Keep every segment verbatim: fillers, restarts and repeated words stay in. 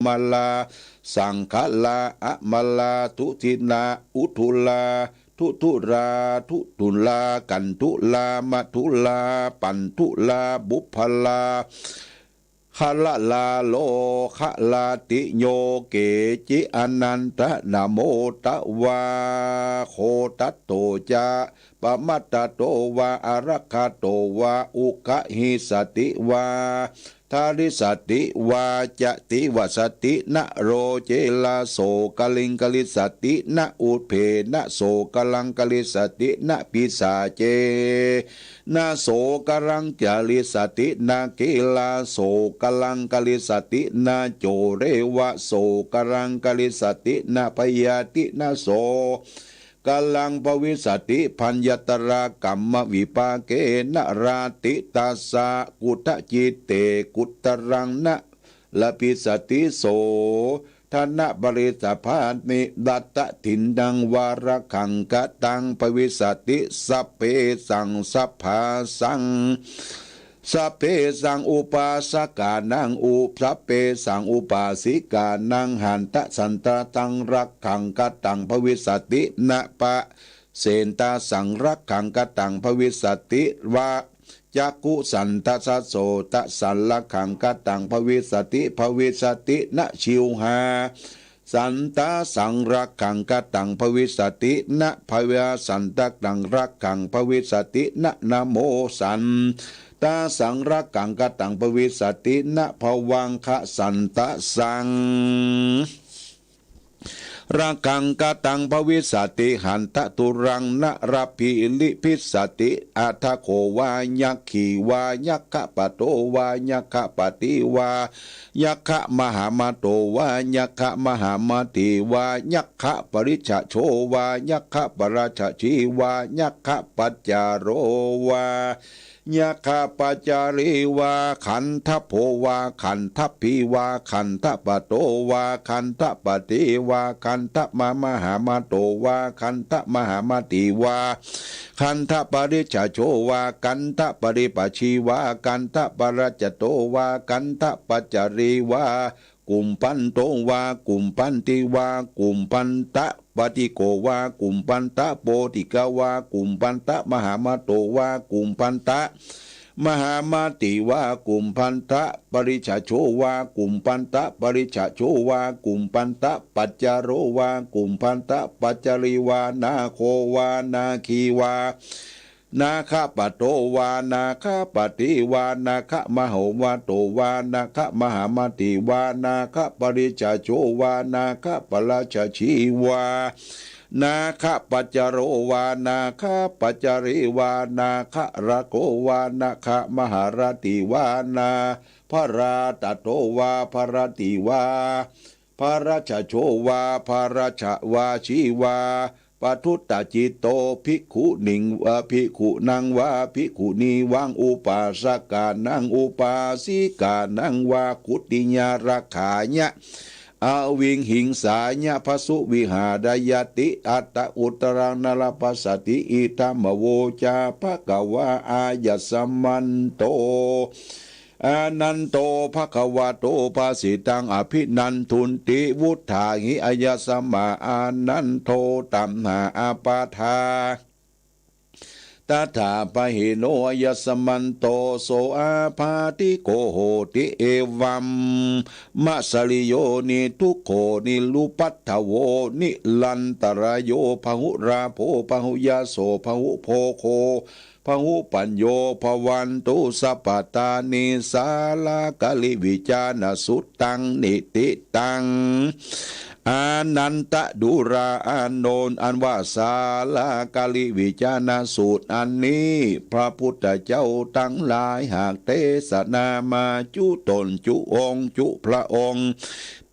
malā saṅgarā amalā, dusitā udhulā dudhulā dutulā kaṇṭulā madhulā paṇḍulā pubbalā gaḷalā logalattiyo keci anantā, namo tvā hotato ca pamātato vā arahato vā uggahissati vā dharissati vā ca divasati, na rocena sokaṃ karissati na ubbhena sokaṃ karissati na pisāce na sokaṃ karissati na khera sokaṃ karissati na coreva sokaṃ karissati na byādhinā sokaṃ bhavissati. Bhayaṃkarā kammavipākena ratthi tassa kuddhacittāni kuttaraṃ na labhissati. So dhanapparisabhāni dasadinnaṃ vā rakkhaṃ kataṃ bhavissati. Sabbesaṃ sabbasaṃ sabbesaṃ upāsakānaṃ u sabbesaṃ upāsikānaṃ handa santasaṃ rakkhaṃ kataṃ bhavissati. Na pa sentāsaṃ rakkhaṃ kataṃ bhavissati vā cakkhusantāsaṃ sotāsaṃ rakkhaṃ kataṃ bhavissati bhavissati na jivhā santāsaṃ rakkhaṃ kataṃ bhavissati na bhavā santāsaṃ rakkhaṃ bhavissati na namo santāsaṃ rakkhaṃ kataṃ bhavissati na bhavāgasantāsaṃ rakkhaṃ kataṃ bhavissati. Handa dūraṃ na labhilibhissati atha kho vā yakkhī vā yakkhapatto vā yakkhapatī vā yakkhamahāmato vā yakkhamahāmatī vā yakkhaparittajo vā yakkhaparājajī vā yakkhapaccāro vā yakkhapaccārī vā gandhabbo vā gandhabbī vā gandhabbato vā gandhapattī vā gandhammahāmato vā gandhammahāmatī vā gandhaparittajo vā gandhaparipajjī vā gandhaparājjato vā gandhapaccārī vā kumbhanto vā kumbhantī vā kumbhantapaṭigho vā kumbhantapaṭigahā vā kumbhantamahāmato vā kumbhantamahāmatī vā kumbhantaparājjajo vā kumbhantaparājjato vā kumbhantapaccāro vā kumbhantapaccārī vā nāgo vā nāgī vā nāgapatto vā nāgapattī vā nāgamahāmato vā nāgamahāmatī vā nāgaparittajo vā nāgaparājajī vā nāgapaccāro vā nāgapaccārī vā nāgarājā vā nāgamahārājī vā nāgaparattato vā parattī vā parājjato vā parājjavajjī vā paduṭṭhacitto bhikkhuniṃ vā bhikkhūnaṃ vā bhikkhunīnaṃ vā upāsakānaṃ upāsikānaṃ vā kuṭṭhiyārakkhaṃ avihiṃsāya phāsu vihārayāti. Atha uttaraṃ na labhasati idamavoca bhagavā. Āyasmanto ānando bhagavato bhāsitaṃ abhinandunti. Vuṭṭhāhi āyasmā ānando tamhā ābādhā tathāpahīno āyasmanto so ābādhiko hoti. Evaṃ mācariyo niddukkho nirupaddavo nirantarāyo bahulābho bahulāso bahubhogo bāhupañño bhavantu sabbadā. Nissārākārivijjānasuttaṃ niṭṭhitaṃ ānanda dūrā ānonavasārākārivijjānasutta. อันนี้พระพุทธเจ้าทั้งหลายหากเทศนามาจุตนจุองค์จุพระองค์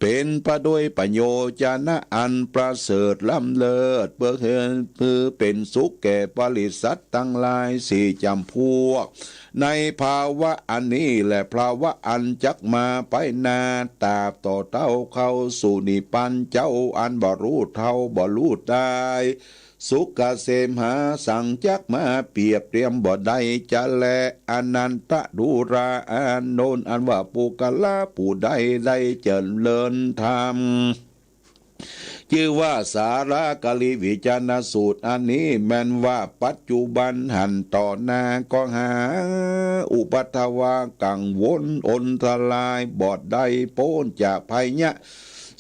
เป็นไปด้วยประโยชน์ จนะอันประเสริฐล้ำเลิศ เพื่อให้เพื่อเป็นสุขแก่บริษัททั้งหลายสี่จำพวก ในภาวะอันนี้และภาวะอันจักมาไปหน้า ตราบต่อเท่าเข้าสู่นิพพานเจ้าอันบรรลุเท่าบรรลุได้ สุกเกษมหาสังจักมาเปรียบเทียมบ่ได้จะแล อานันทะดูราอานนท์ อันว่าปุคคละผู้ใดได้เจริญธรรม ชื่อว่าสาลาการีวิจารณสูตรอันนี้ แม้นว่าปัจจุบันหั้นต่อหน้าก็หา อุปัทวะกังวลอนตรายบ่ได้ พ้นจากภัยยะ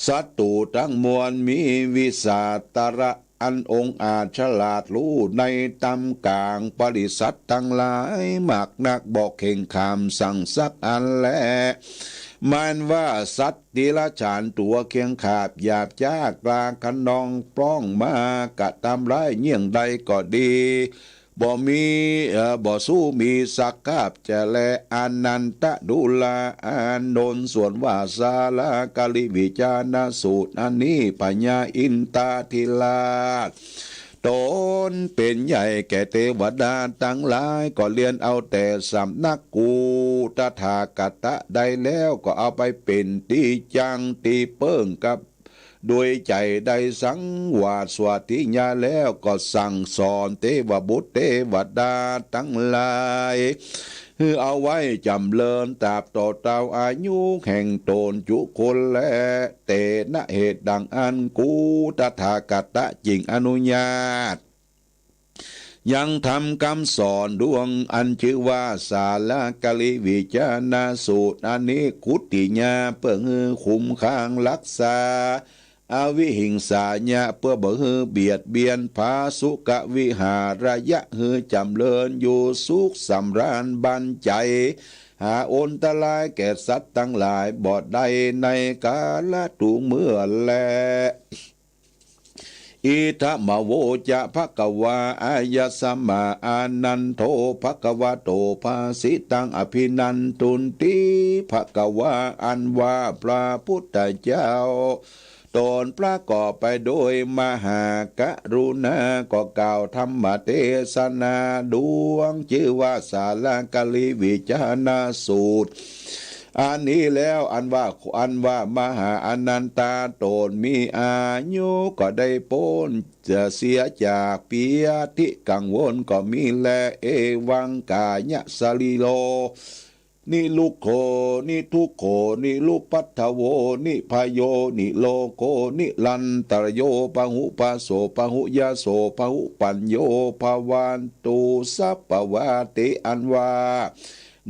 ศัตรูทั้งมวล มีวิสาทะอันองอาจฉลาดรู้ในธรรม ก๋างปริษัททั้งหลายมากนัก บ่เข่งขามสั่งสักอันแล แม้นว่าสัตว์เดรัจฉานตัวเคียงขาบหยาบจ๊ากล้าคะนองปล้องมากระทำร้ายเยี่ยงใดก็ดี บ่มี เอ่อ บ่สู้มีสักคาบจะแล อานันทะดูราอานนท์ ส่วนว่าสาลาการีวิจารณสูตรอันนี้ พญาอินทาธิราช ตนเป็นใหญ่แก่เทวดาทั้งหลาย ก็เรียนเอาแต่สำนักกูตถาคตะได้แล้ว ก็เอาไปเป็นที่จังที่เปิ้งกับ โดยใจได้สังวาสสวัสดิญาแล้ว ก็สั่งสอนเทวบุตรเทวดาทั้งหลาย คือเอาไว้จำเริญตราบต่อเต้าอายุแห่งตนจุคนแล เตนะ เหตุดังอั้น กูตถาคตะจึงอนุญาต ยังธรรมคำสอนดวงอันชื่อว่าสาลาการีวิจารณสูตรอันนี้ กุฏิญาเพื่อหื้อคุ้มครองรักษา อวิหิงสายะเพื่อบ่หื้อเบียดเบียน ผาสุขวิหารยะหื้อจำเริญอยู่สุขสำราญบันใจ หาอนตรายแก่สัตว์ทั้งหลายบ่ได้ในกาละทุกเมื่อแล อิทัมมโวจะ ภะคะวา อายะสมา อานันโท ภะคะวะโต ภาสิตัง อภินันทุนติ ภะคะวา อันว่าพระพุทธเจ้า ตนประกอบไปโดยมหากรุณา ก็กล่าวธรรมเทศนาดวง ชื่อว่าสาลาการีวิจารณสูตร อันนี้แล้ว อันว่า อันว่ามหาอานันทาตนมีอายุก็ได้พ้นจะเสียจากเปียที่กังวลก็มีแล เอวังกายะสรีโล นิรุกโข นิทุกโข นิรุปปัททโว นิพโย นิโรโค นิรันตโย พหุปโส พหุยโส พหุปัญโย ภวันตุ สัพพวาติ อันว่า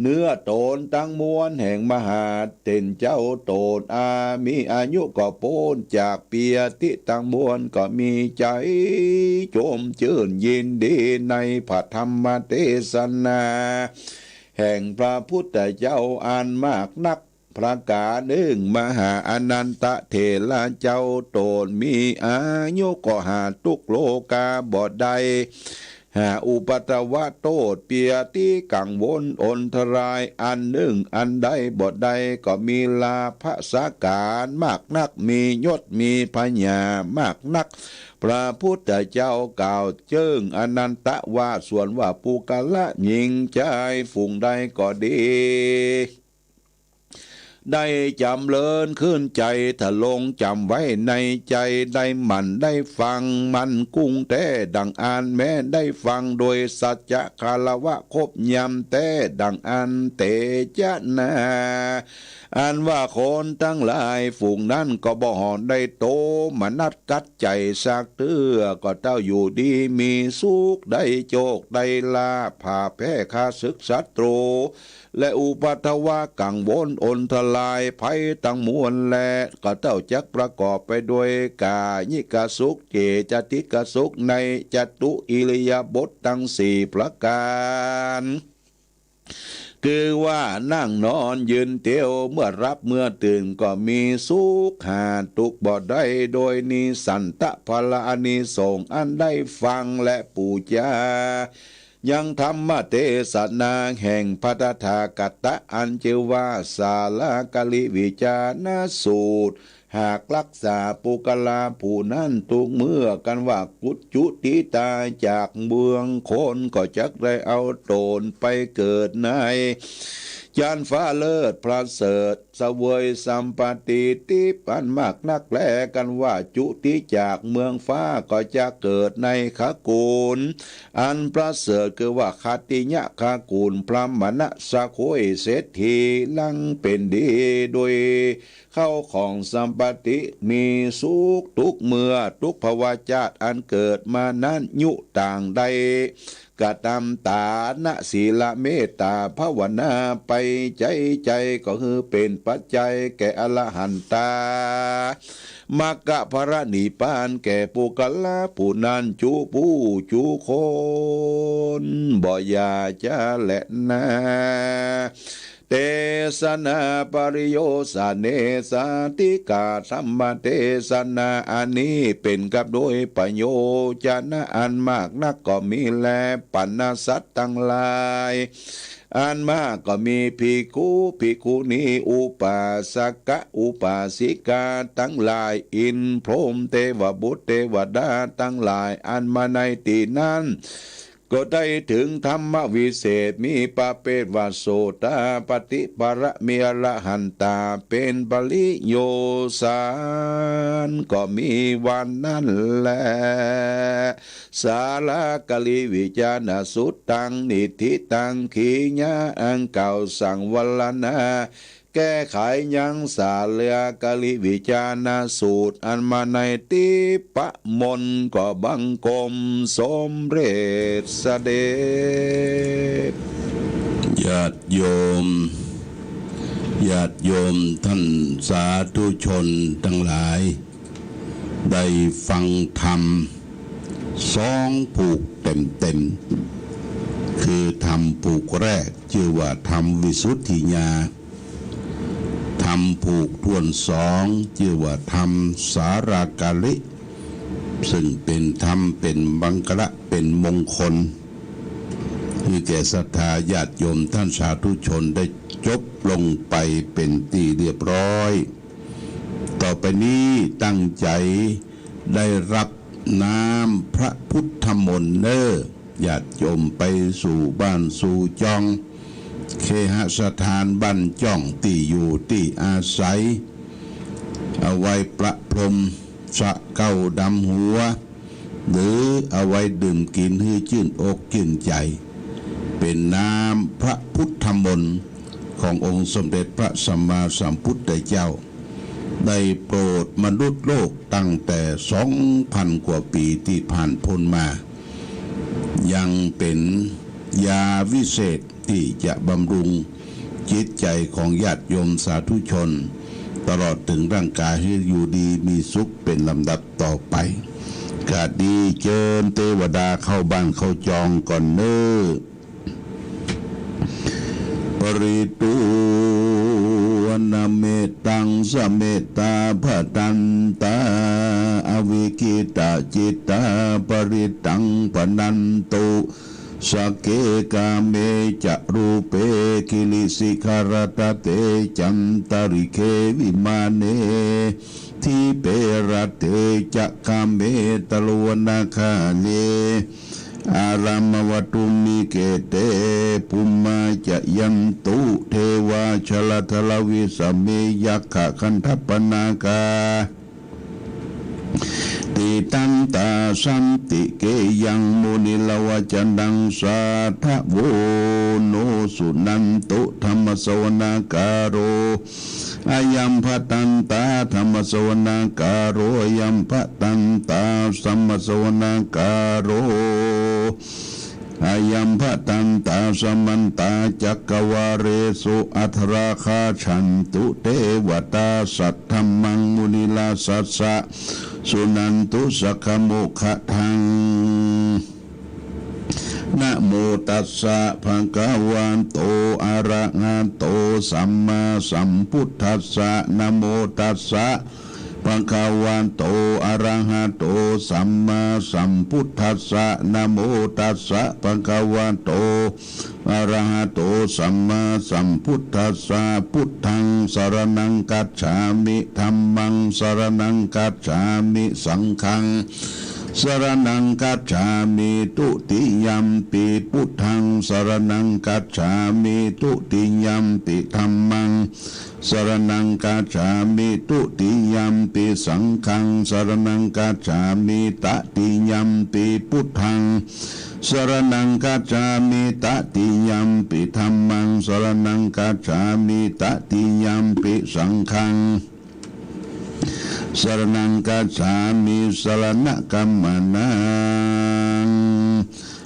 เนื้อตนทั้งมวลแห่งมหาเถรเจ้าตนอามีอายุก็พ้นจากเปียที่ทั้งมวลก็มีใจชมชื่นยินดีในพระธรรมเทศนา แห่งพระพุทธเจ้าอันมากนักประการหนึ่ง มหาอานันทะเถระเจ้าตนมีอายุก็หาทุกข์โรคาบ่ได้ หาอุปัทวะโทษเปียที่กังวลอนตรายอันหนึ่งอันใดบ่ได้ ก็มีลาภสาการมากนัก มียศมีพญามากนัก พระพุทธเจ้ากล่าวเจิงอานันทะว่า ส่วนว่าปุคคละหญิงชายฝูงใดก็ดี ได้จำเริญขึ้นใจ ถ้าลงจำไว้ในใจ ได้หมั่นได้ฟังมั่นคงแท้ดังอั้น แม้ได้ฟังโดยสัจจะคารวะครบยำแท้ดังอั้นเตจะนา อันว่าคนทั้งหลายฝูงนั้นก็บ่ได้โทมนัสขัดใจสักเทื่อ ก็เต้าอยู่ดีมีสุข ได้โชคได้ลาภ ผ่าแพ้ข้าศึกศัตรู และอุปัทวะกังวลอนตรายภัยทั้งมวลแล ก็เต้าจักประกอบไปด้วยกายิกสุข เจตสิกสุข ในจตุอิริยาบถทั้งสี่ประการ คือว่านั่งนอนยืนเตียว เมื่อหลับเมื่อตื่นก็มีสุข หาทุกข์บ่ได้ โดยนิสันตะผลอานิสงส์อันได้ฟังและปูชา ยังธรรมเทศนาแห่งพระตถาคตะอันชื่อว่าสาลาการีวิจารณสูตร หากรักษาปุคคละผู้นั้นทุกเมื่อ กันว่ากุจุติตายจากเมืองคน ก็จักได้เอาตนไปเกิดในชั้นฟ้าเลิศประเสริฐ เสวยสัมปติทิพย์อันมากนักแล กันว่าจุติจากเมืองฟ้าก็จะเกิดในขกุลอันประเสริฐ คือว่าขัตติยขกุล พรหมณสโคยเศรษฐี ลังเป็นดีโดยเข้าของสัมปติ มีสุขทุกเมื่อทุกภวชาติอันเกิดมานั้น ยุต่างได้ กระทำตานะศีลเมตตาภาวนาไป ใจใจก็คือเป็นปัจจัยแก่อรหันตา มรรคผลนิพพานแก่ปุคคละผู้นั้นจุผู้จุคน บ่อย่าจะแลนา เทศนาปริโยสเน สาธิกาธรรมเทศนาอันนี้เป็นกับโดยประโยชน์นะอันมากนักก็มีแล ปรรณสัตว์ทั้งหลาย อันมากก็มีภิกขุ ภิกขุณี อุปาสกะ อุปาสิกาทั้งหลาย อินทร์พรหมเทวบุตรเทวดาทั้งหลาย อันมาในที่นั้น ก็ได้ถึงธรรมวิเศษ มีประเภทว่าโสตาปัตติผล มีอรหันตาเป็นปริโยสาร ก็มีวันนั้นแล สาลากลิวิจารณสูตรตัง นิฏฐิตัง ขีญาอังกล่าวสังวรณา แก้ไขยังสาลากลิวิจารณสูตร อันมาในทิพมนต์ ก็บังคมสมเร็จเสด็จ ญาติโยม ญาติโยมท่านสาธุชนทั้งหลาย ได้ฟังธรรมสองผูกเต็มๆ คือธรรมผูกแรกชื่อว่าธรรมวิสุทธิญา ธรรมผูกถ้วนสองชื่อว่าธรรมสาลากลิ ซึ่งเป็นธรรมเป็นมังคละเป็นมงคล คือแก่ศรัทธาญาติโยมท่านสาธุชนได้จบลงไปเป็นที่เรียบร้อย ต่อไปนี้ตั้งใจได้รับน้ำพระพุทธมนต์เน้อ ญาติโยมไปสู่บ้านสู่จอง เคหสถานบ้านจ้องที่อยู่ที่อาศัย เอาไว้ประพรมสระเก้าดำหัว หรือเอาไว้ดื่มกินหื้อชื่นอกชื่นใจ เป็นน้ำพระพุทธมนต์ขององค์สมเด็จพระสัมมาสัมพุทธเจ้า ได้โปรดมนุษย์โลกตั้งแต่สองพันกว่าปีที่ผ่านพ้นมา ยังเป็นยาวิเศษที่จะบำรุงจิตใจของญาติโยมสาธุชน ตลอดถึงร่างกายให้อยู่ดีมีสุขเป็นลำดับต่อไป กาดีเจิญเทวดาเข้าบ้านเข้าจองก่อนเน้อ Pharitvāna mettaṃ samettā bhadantā avikkhittacittā parittaṃ bhaṇantu. Sagge kāme ca rūpe girisikharataṭe cantalikkhe vimāne dīpe raṭṭhe ca gāme taruvanagahane arāmavaṭṭu mīkete bhummā cāyantu devā jalathalavisame yakkhagandhabbanāgā tiṭṭhantā santike yaṃ munivaravacanaṃ sādhavo no suṇantu. Dhammassavanakālo ayam bhadantā, dhammassavanakālo ayam bhadantā, dhammassavanakālo ayam bhadantā, samantā cakkavāḷesu atrāgacchantu devatā, saddhammaṃ munirājassa suṇantu saggamokkhadaṃ. Namo tassa bhagavato arahato sammāsambuddhassa. Namo tassa bhagavato arahato sammāsambuddhassa. Namo tassa bhagavato arahato sammāsambuddhassa. Buddhaṃ saraṇaṃ gacchāmi. Dhammaṃ saraṇaṃ gacchāmi. Saṅghaṃ saraṇaṃ gacchāmi. Dutiyampi buddhaṃ saraṇaṃ gacchāmi. Dutiyampi dhammaṃ saraṇaṃ gacchāmi. Dutiyampi saṅghaṃ saraṇaṃ gacchāmi. Tatiyampi buddhaṃ saraṇaṃ gacchāmi. Tatiyampi dhammaṃ saraṇaṃ gacchāmi. Tatiyampi saṅghaṃ saraṇaṃ gacchāmi. Saraṇagamanaṃ.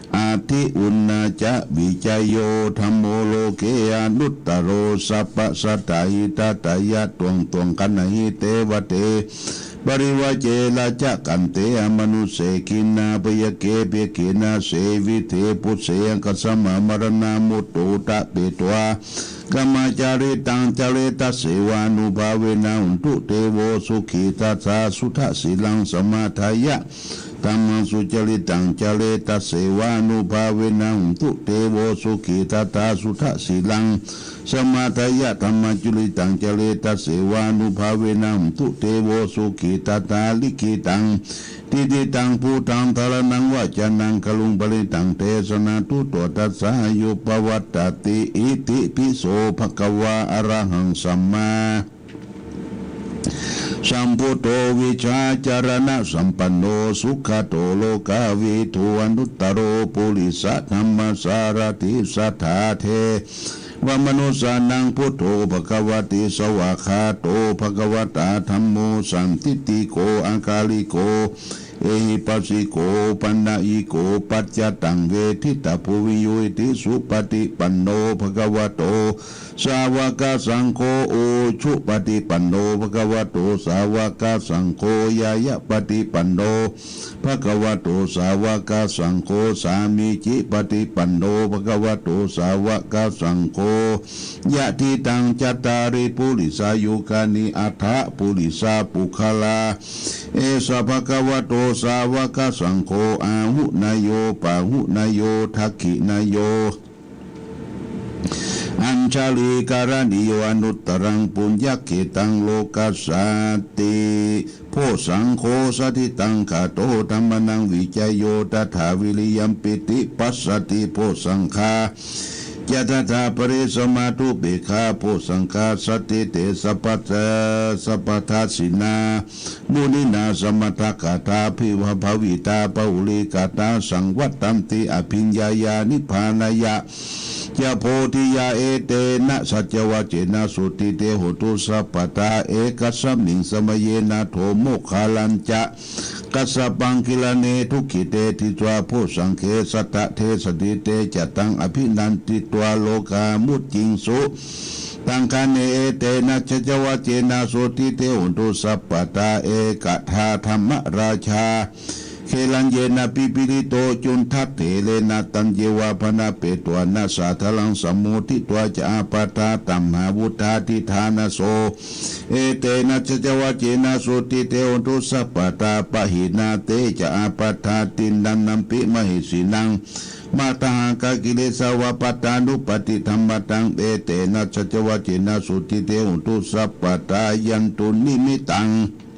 Atthi uṇhassa vijayo dhammo loke anuttaro sabbasattahitatthāya. Dvaṃ dvaṃ gaṇahi devate parivajje rājakaṅkhe amanusse khīṇabhayake bhiyagge nāse vide phusse aggāsamā maraṇā mutto ṭhapetvā brahmacāritaṃ care tasseva ānubhāvena hotu devo sukhī. Tadā suddhasīlaṃ samādāya dhammaṃ sucaritaṃ care tasseva ānubhāvena hotu devo sukhī. Tadā suddhasīlaṃ samādāya dhammaṃ sucaritaṃ care tasseva ānubhāvena hotu devo sukhī. Tadā likkhitaṃ cintitaṃ pubbaṃ dhāraṇaṃ vācanaṃ garuṃ paṇītaṃ desanā tuṭṭho tassā āyuṃ pavaḍḍhatīti. Itipi so bhagavā arahaṃ sammāsambuddho vijjācaraṇasampanno sugato lokavidū anuttaro purisadammasārathi satthā devamanussānaṃ buddho bhagavāti. Svākkhāto bhagavatā dhammo sandiṭṭhiko akāliko ehipassiko opanayiko paccattaṃ veditabbo viññūhīti. Supaṭipanno bhagavato sāvakasaṅgho, ujupaṭipanno bhagavato sāvakasaṅgho, ñāyapaṭipanno bhagavato sāvakasaṅgho, sāmīcipaṭipanno bhagavato sāvakasaṅgho, yadidaṃ cattāri purisayugāni aṭṭha purisapuggalā, esa bhagavato sāvakasaṅgho, āhuneyyo pāhuneyyo dakkhiṇeyyo añjalikaraṇīyo anuttaraṃ puññakkhettaṃ lokassāti. Bojjhaṅgo satiṭṭhaṅgāto dhammānaṃ vicayo tathā vīriyampi ti passati bojjhaṅgā ca tathāpare samādhupekkhabojjhaṅgā satiṭṭhite sabbadā sabbattassiṇā muninā sammadakkhātā bhāvitā bahulīkatā saṃvattanti abhiññāya nibbānāya ca bodhiyā. Etena saccavajjena sotthi te hotu sabbadā. Ekasmiṃ samaye nātho moggallānañca kassapaṃ gilāne dukkhite disvā bojjhaṅge satta desaṭṭhite ca taṃ abhinanditvā rogā mucciṃsu taṅkhaṇe. Etena saccavajjena sotthi te hotu sabbadā. Ekadā dhammarājā gelaññenā nippīlito cundattherena taññeva bhaṇāpetvā nāsāgaram sammoditvā ca ābādhā tamhā vuṭṭhāsi ṭhānaso. Etena saccavajjena sotthi te hotu sabbadā. Pahīnā te ca ābādhā tiṇṇannampi mahesinaṃ mātā haṅkā kilesā va pattānuppattidhammataṃ. Etena saccavajjena sotthi te hotu sabbadā. Yandunnimittaṃ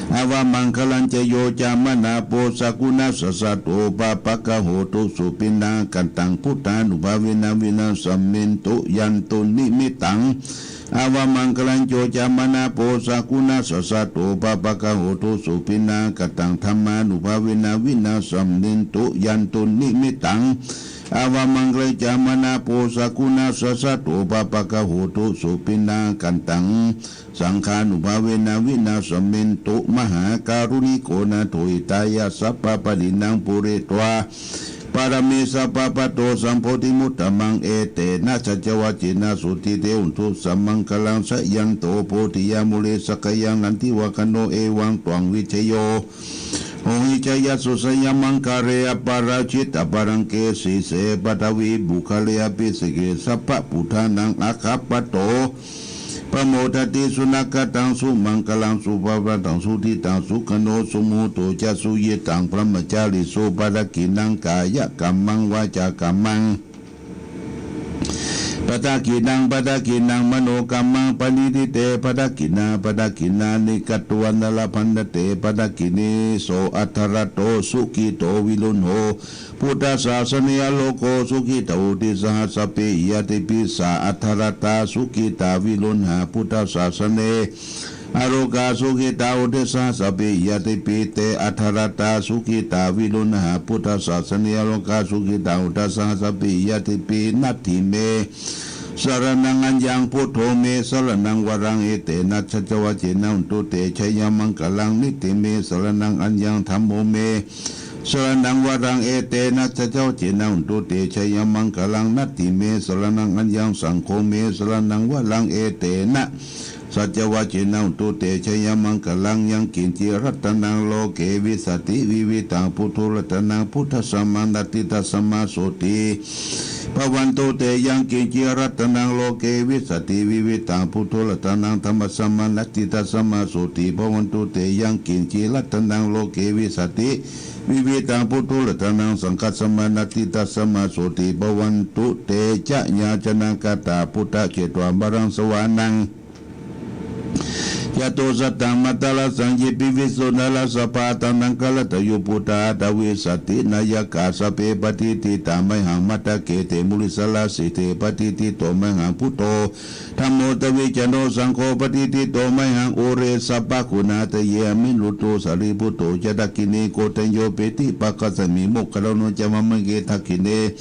avamaṅgalañca yo cāmanāpo sakuṇassa saddo pāpaggaho dussupinaṃ buddhānubhāvena vināsamentu. Yandunnimittaṃ avamaṅgalañca yo cāmanāpo sakuṇassa saddo pāpaggaho dussupinaṃ dhammānubhāvena vināsamentu. Yandunnimittaṃ avamaṅgalañca yo cāmanāpo sakuṇassa saddo pāpaggaho dussupinaṃ saṅghānubhāvena vināsamentu. Mahākāruṇiko nātho hitāya sabbapāṇinaṃ pūretvā pāramī sabbā patto sambodhimuttamaṃ. Etena saccavajjena sotthi te hotu sabbaṃ maṅgalaṃ. Jayanto bodhiyā mūle sakyānaṃ nandivaḍḍhano evaṃ tvaṃ vijayo hohi jayassu jayamaṅgale aparājitapallaṅke sīse paṭhavipokkhare abhiseke sabbabuddhānaṃ aggappatto pamodati. Sunakkhattaṃ sumaṅgalaṃ supabhātaṃ suhuṭṭhitaṃ sukhaṇo sumuhutto ca suyiṭṭhaṃ brahmacārisu padakkhiṇaṃ kāyakammaṃ vācākammaṃ padakkhiṇaṃ padakkhiṇaṃ manokammaṃ paṇidhi te padakkhiṇā padakkhiṇāni katvāna labhantatthe padakkhiṇe. So atthaladdho sukhito viruḷho buddhasāsane arogā sukhitā hoti saha sabbehi ñātibhi. Sā atthaladdhā sukhitā viruḷhā buddhasāsane arogā sukhitā hoti saha sabbehi ñātibhi. Te atthaladdhā sukhitā viruḷhā buddhasāsane arogā sukhitā hoti saha sabbehi ñātibhi. Natthi me saraṇaṃ aññaṃ, buddho me saraṇaṃ varaṃ, etena saccavajjena hotu te jayamaṅgalaṃ. Natthi me saraṇaṃ aññaṃ, dhammo me saraṇaṃ varaṃ, etena saccavajjena hotu te jayamaṅgalaṃ. Natthi me saraṇaṃ aññaṃ, saṅgho me saraṇaṃ varaṃ, etena saccavajjena hotu te jayamaṅgalaṃ. Yaṅkiñci ratanaṃ loke vijjati vividhaṃ puthu, ratanaṃ buddhasamaṃ natthi, tasmā sotthī bhavantu te. Yaṅkiñci ratanaṃ loke vijjati vividhaṃ puthu, ratanaṃ dhammasamaṃ natthi, tasmā sotthī bhavantu te. Yaṅkiñci ratanaṃ loke vijjati vividhaṃ puthu, ratanaṃ saṅghasamaṃ natthi, tasmā sotthī bhavantu te. Jayāsanākatā buddhā jetvā māraṃ savāhanaṃ catusaccāmatarasaṃ, ye piviṃsu narāsabhā taṇhaṅkarādayo buddhā aṭṭhavīsati nāyakā, sabbe patiṭṭhitā mayhaṃ matthake te munisārā. Sīse patiṭṭhito mayhaṃ buddho dhammo dvijjano, saṅgho patiṭṭhito mayhaṃ ure sabbaguṇātaye. Avineyo sārīputto ca dakkhiṇe koṇḍañño piṭṭhibhāgasmiṃ moggallāno ca vāmake. Dakkhiṇe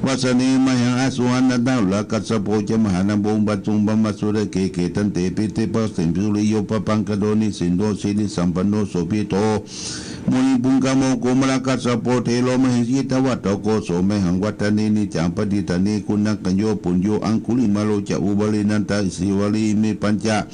vassane mayhaṃ āsuṃ ānandarāhulā, kassapo ca mahānāmo ubhāsuṃ vāmasotake. Kheṭṭe bhadre pāpahasmiṃ suriyo pabhaṅkaro nisinno, sirisampanno sobhito munipuṅgavo. Kumārakassapo thero mahesī cittavādako, so mayhaṃ vadane niccaṃ patiṭṭhāne guṇākaro. Puṇṇo aṅgulimālo ca upālī nanda sīvalī, ime pañca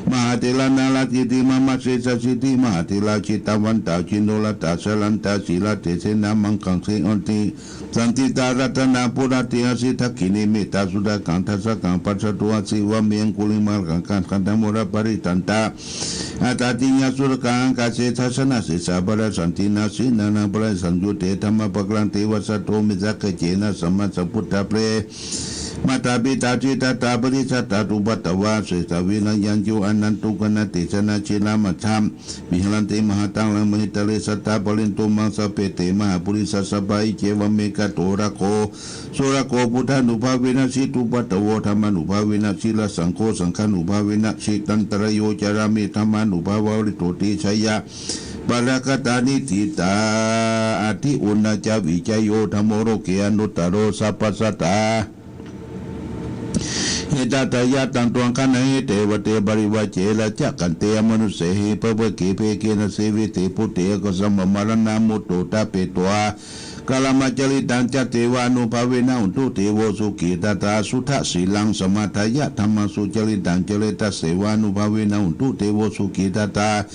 mahātherā nalāṭe te mama sesāsīti mahātherā. Jitavantā jinorrathā jalantā sīlā tejasenā maṅgaṃ seṭṭhanti. Saṇṭhitā ratanaṃ puraṭe āsi, dakkhiṇe mettasuttakaṃ dhajaggaṃ pacchato āsi, vāme aṅgulimālakaṃ kaṇhaṃ taṃ modapāri. Tañca āṭāgiriṃ suttakaṃ ākāse chandamā sesā pākārasaṇṭhī. Naṃ sīhānaṃ parāyasā yuddhe dhammapākāraṃ, tevaṃ satthu me sāgare na sammā sambuddhā pare mātāpitāti dātā paṭijaṭṭhā cupaddavā, sesā vinayaṃ yo anantukaruṇātejanā jinapañjaṃ viharanti mahātharamhi tale. Sadā pālentu maṃ sabbe te mahāpurisāsabhā. Iccevamanto rakkho surakkho, buddhānubhāvena jitānupaddavo, dhammānubhāvena jitā saṅgho, saṅghānubhāvena jitantarāyo, carāmi dhammānubhāvapālito. Tejaparagatā niṭṭhitā, ādi uṇhassa vijayo, dhammo loke anuttaro sabbasattā. Etadayatthāya taṃ gaṇhāhi devate, parivajje rājadaṇḍe amanussehi, pāpake pāpeke nāsesi vise, bhūte asammāraṇā, mutto ṭhapetvā kālamācariṃ, taṃ tassevānubhāvena hotu devo sukhitattā. Suddhasīlaṃ samādāya dhammaṃ sucaritaṃ care, tassevānubhāvena hotu devo sukhitattā.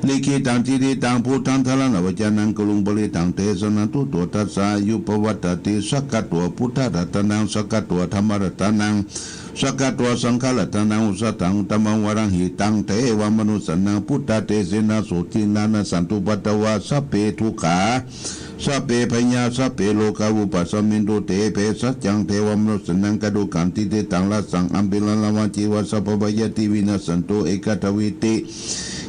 Likkhitaṃ cintitaṃ buddhaṃ, dhāraṃ vācanaṃ guruṃ, parittaṃ desanaṃ sutvā, tassa āyuṃ pavaḍḍhati. Sakkatvā buddharatanaṃ, sakkatvā dhammaratanaṃ, sakkatvā saṅgharatanaṃ, osathaṃ uttamaṃ varaṃ, hitaṃ devamanussānaṃ, buddhatejenā sotthinā, nassantupaddavā sabbe dukkhā sabbe bhayā sabbe rogā vūpasamentu te. Bhesajjaṃ devamanussānaṃ, kāruññacittitaṃ, rājaṃ āpennavānaṃ ceva, sabbabhayāpi vinassantu, ekatāvīti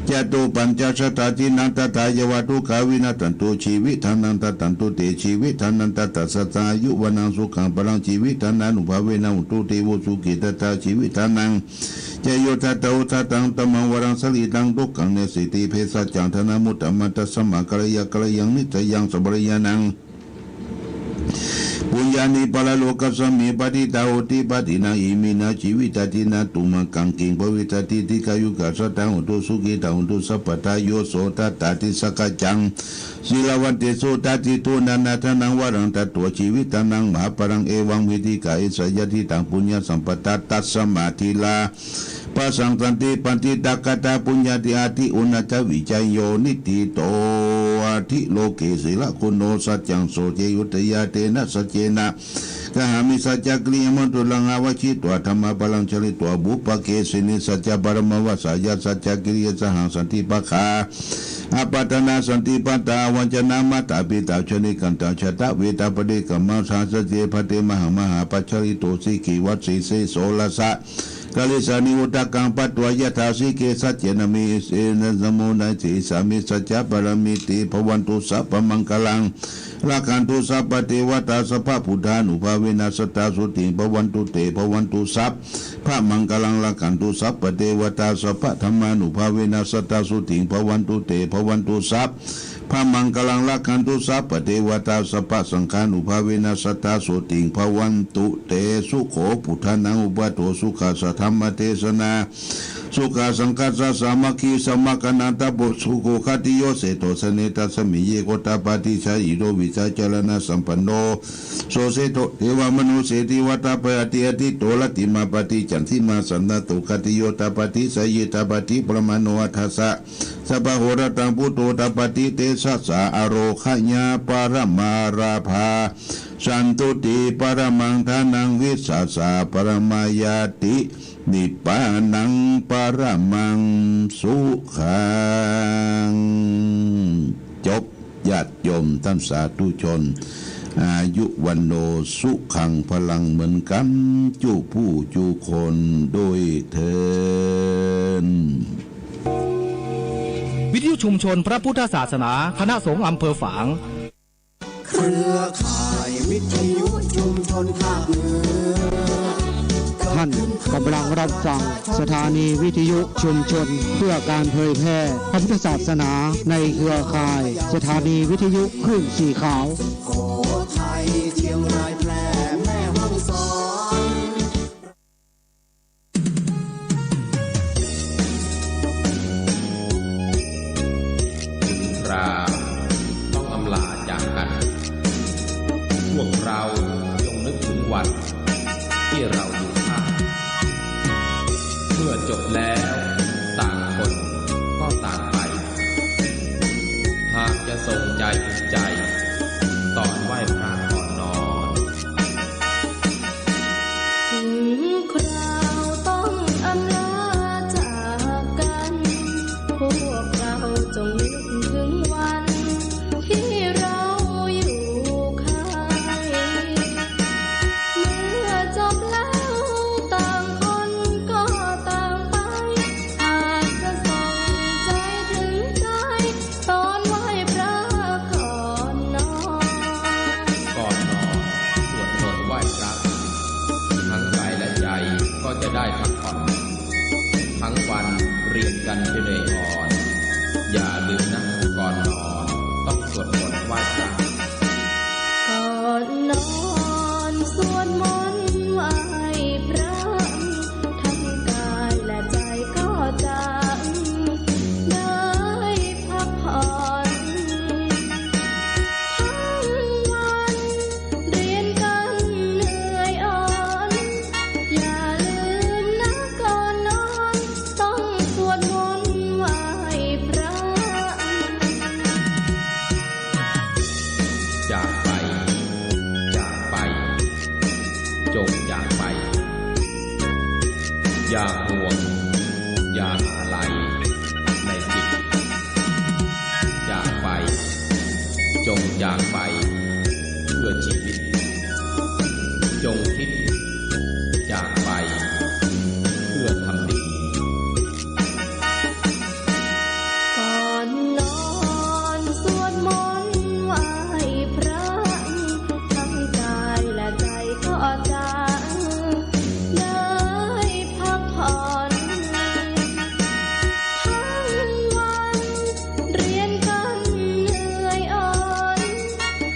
catuppañcasatasīlaṃ, tathāya vā dukkhā vinassantu, jīvitdhanaṃ dadantu te, jīvitdhanañca dassasā, āyu vaṇṇaṃ sukhaṃ balaṃ, jīvitdhānānubhāvena hotu devo sukhitattā. Jīvitdhanañca yo dassati osathaṃ uttamaṃ varaṃ, sārīraṃ dukkhāpannavaseseti, bhesajjaṃ dānamuttamaṃ, tasmā karaṇīyaṃ karayaṃ, nissaraṃ sabbakalyāṇaṃ. Puññāni paralokasmiṃ patiṭṭhā honti pāṇinā, iminā jīvitadīnā tumhākaṃ kiṃ bhavissati, dīghāyukā sadā hontu, sukhitā hontu sabbadā. Yo so dassati sakkaccaṃ sīlavantesu, dassito nānādānaṃ varaṃ, datvā jīvitdhanaṃ mahapphalaṃ, evamvidhā esa yadidaṃ puññasampadā. Tasmā dhīrā bhāshanti paṇḍitāgatā, puññāni ādi uṇhassa vijayo, niṭṭhito ādi loke sīlaguṇo. Saccaṃ soceyya buddhajātena, saccena kāhāmi saccakiriyamanuttaraṃ, āvajjitvā dhammabalaṃ, caritvā pubbakesanī, saccabalamavassāya, saccakiriyasāhaṃ, santi pakkhā appaṭanā santi pattā avañcanā mātā pitā ca nikkhantā jātaveda paṭikkama. Sahassa ce bhaddemahaṃ mahāpajjalito sikhī vajjī sīso rasa karīsāni udakaṃ patvā yathā sikhe saccena visammo neti sāmi saccaṃ paramiti. Bhavatu sabbamaṅgalaṃ rakkhantu sabbadevatā sabbabuddhānubhāvena sadā sotthī bhavantu te. Bhavatu sabbamaṅgalaṃ rakkhantu sabbadevatā sabbadhammānubhāvena sadā sotthī bhavantu te. Bhavatu sabbamaṅgalaṃ rakkhantu sabbadevatā sabbasaṅghānubhāvena sadā sotthī bhavantu te. Sukho buddhānaṃ uppādo sukhā saddhammadesanā sukhā saṅghassa sāmaggī samaggānaṃ tapo sukho. Khattiyo seṭṭho janetasmiṃ ye gottapadīsālido vijjācaraṇasampanno so seṭṭho devamanusseshiva tāpati atīto rattimāpati candimā sannaddho khattiyo tāpati jayyo tāpati brāhmaṇo atha sa sabbahorattaṃ buddho tāpati tejasā ārogyaparamā lābhā santuṭṭhi paramaṃ dhanaṃ vissāsa paramā ñāti nibbānaṃ paramaṃ sukhaṃ. จบ ญาติโยมท่านสาธุชน อายุ วัณโณ สุขัง พลัง เหมือนกัน จุผู้จุคน ด้วยเทอญ วิทยุชุมชนพระพุทธศาสนา คณะสงฆ์อำเภอฝาง เครือข่ายวิทยุชุมชนภาคเหนือ ท่านกำลังรับฟังสถานีวิทยุชุมชนเพื่อการเผยแพร่พระพุทธศาสนาในเครือข่ายสถานีวิทยุคลื่นสีขาว สุโขทัย เชียงราย แพร่ แม่ฮ่องสอน ถึงคราวต้องอำลาจากกัน พวกเราจงนึกถึงวันที่เราอยู่ข้าง เมื่อจบแล้วต่างคนก็ต่างไป หากจะส่งใจใจ ตอนไหว้พระก่อนนอน ถึงคราวต้องอำลาจากกัน พวกเราจงนึกถึงวันที่เราอยู่ข้าง เมื่อจบแล้วต่างคนก็ต่างไป หากจะส่งใจถึงใจ ตอนไหว้พระก่อนนอน ก่อนนอนสวดมนต์ไหว้พระ ทั้งกายและใจก็จะได้พักผ่อน ทั้งวันเรียนกันจนเหนื่อยอ่อน อย่าลืมนะ ก่อนนอนต้องสวดมนต์ไหว้พระ ก่อนนอนสวดมนต์ไหว้พระ ทั้งกายและใจก็จะได้พักผ่อน ทั้งวันเรียนกันเหนื่อยอ่อน อย่าลืมนะก่อนนอน ต้องสวดมนต์ไหว้พระ จากไป จากไป จงจากไป อย่าห่วง อย่าอาลัย ในจิต จากไป จงจากไป เพื่อชีวิต จงคิด จากไป เพื่อทำดี ก่อนนอนสวดมนต์ไหว้พระ ทั้งกายและใจก็จะได้พักผ่อน ทั้งวันเรียนกันเหนื่อยอ่อน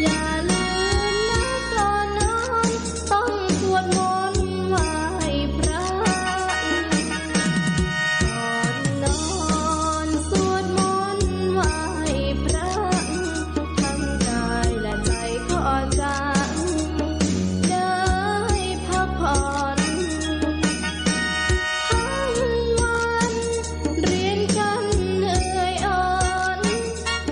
อย่าลืมนะก่อนนอน ต้องสวดมนต์ไหว้พระ ก่อนนอนสวดมนต์ไหว้พระ ทั้งกายและใจก็จะได้พักผ่อน ทั้งวันเรียนกันเหนื่อยอ่อน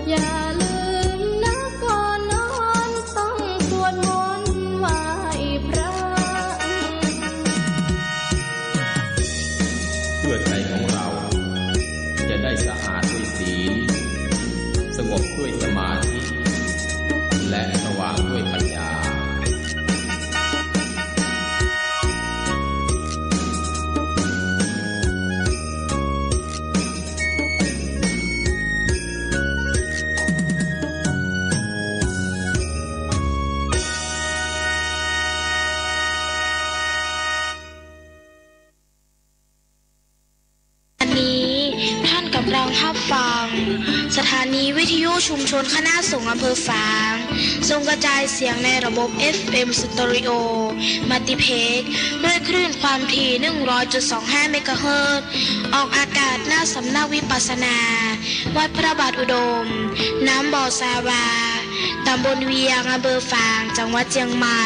อย่าลืมนะก่อนนอน ต้องสวดมนต์ไหว้พระ เพื่อใจของเราจะได้สะอาดด้วยศีล รับฟัง สถานีวิทยุชุมชนคณะสงฆ์อำเภอฝาง ส่งกระจายเสียงในระบบ เอฟเอ็ม Stereo Multiplex ด้วยคลื่นความถี่ หนึ่งร้อยจุดสองห้า เมกะเฮิรตซ์ ออกอากาศหน้าสำนักวิปัสสนา วัดพระบาทอุดม น้ำบ่อซาวา ตำบลเวียง อำเภอฝาง จังหวัดเชียงใหม่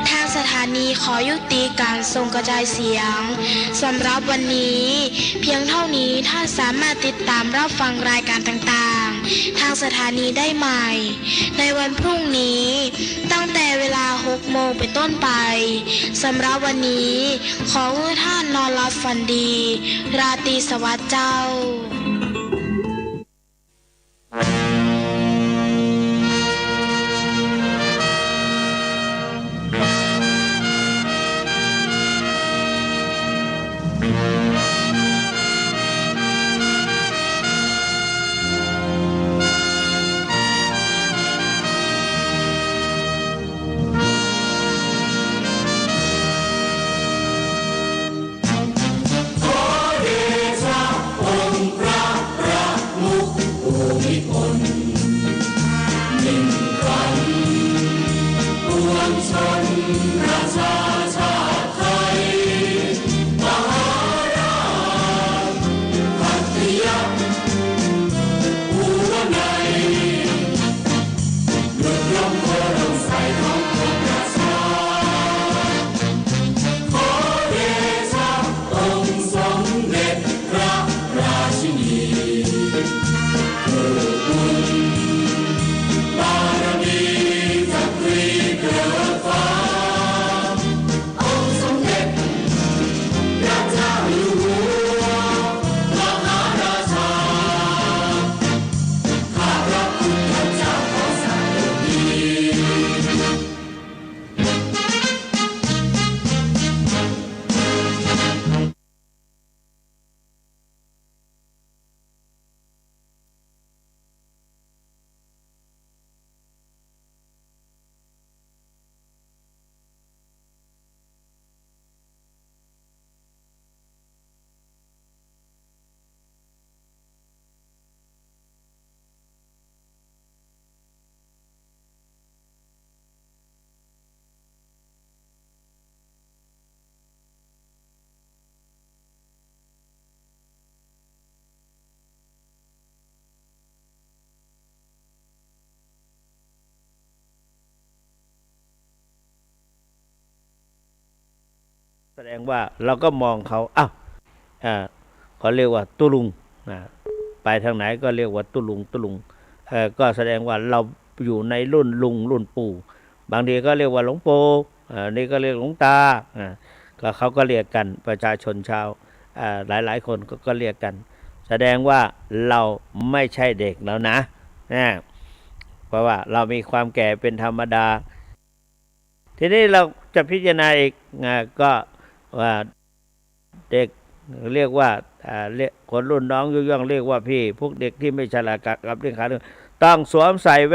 ทางสถานีขอยุติการส่งกระจายเสียงสำหรับวันนี้ เพียงเท่านี้ ท่านสามารถติดตามรับฟังรายการต่างๆ ทางสถานีได้ใหม่ ในวันพรุ่งนี้ ตั้งแต่เวลา หกโมงเป็นต้นไป สำหรับวันนี้ ขอให้ท่านนอนหลับฝันดี ราตรีสวัสดิ์เจ้าแสดงว่าเราก็มองเขา อ้าว อ่า เขาเรียกว่าตุ๊ลุง นะ ไปทางไหนก็เรียกว่าตุ๊ลุง ตุ๊ลุง เอ่อ ก็แสดงว่าเราอยู่ในรุ่นลุงรุ่นปู่ บางทีก็เรียกว่าหลวงปู่ อ่า นี่ก็เรียกหลวงตา อ่า ก็เขาก็เรียกกัน ประชาชนชาว อ่า หลายๆ คนก็ ก็เรียกกัน แสดงว่าเราไม่ใช่เด็กแล้วนะ นะ เพราะว่าเรามีความแก่เป็นธรรมดา ทีนี้เราจะพิจารณาอีก อ่า ก็ว่าเด็กเรียกว่า อ่า เรียก คนรุ่นน้องยุยงเรียกว่าพี่ พวกเด็กที่ไม่ฉลาดกับ กับเรื่องขาเรื่อง ต้องสวมใส่แว่น